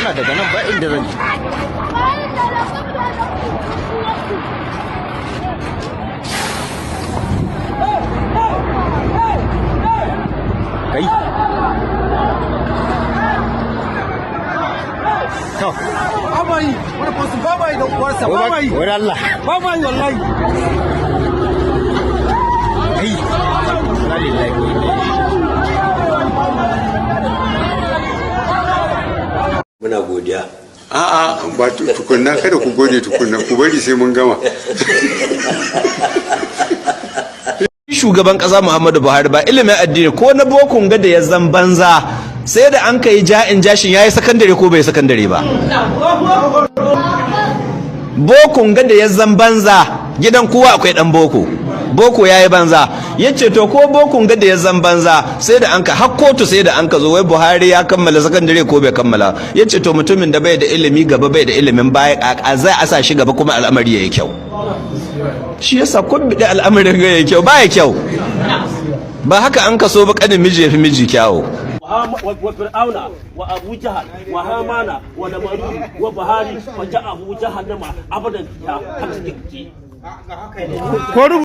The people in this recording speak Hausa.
Zauna daga nan ba inda zan je. Kai. To. Ba ma yi wani fasu, ba ma yi da uwarsa, ba ma yi. Wani Allah. Ba ma yi wallahi. Kai. Inna lillahi wa inna ilaihi. Muna godiya. A'a, ba tukunna, kada ku gode tukunna, ku bari sai mun gama. Shugaban kasa Muhammadu Buhari ba ilimin addini ko na bokun ga da ya zan banza, sai da an kai ja'in jashin yayi sakandare ko bai sakandare ba. Bokun ga da ya zan banza, gidan kowa akwai dan boko, boko yayi banza. Yace to ko bokun ga da ya zan banza, sai da an ka har kotu, sai da an ka zo wai Buhari ya kammala sakandare ko bai kammala. Yace to mutumin da bai da ilimi gaba, bai da ilimin baya, a zai asa shi gaba kuma al'amari yayi kyau? Shi yasa kun bidi al'amarin ga yayi kyau, baya kyau, ba haka an kaso ba. Kanin miji yafi miji kyawu. Wa Fir'auna wa Abu Jahal wa Hamana wa Namarud wa Buhari fa ja'ahu jahannama abadan fiha. Haka take.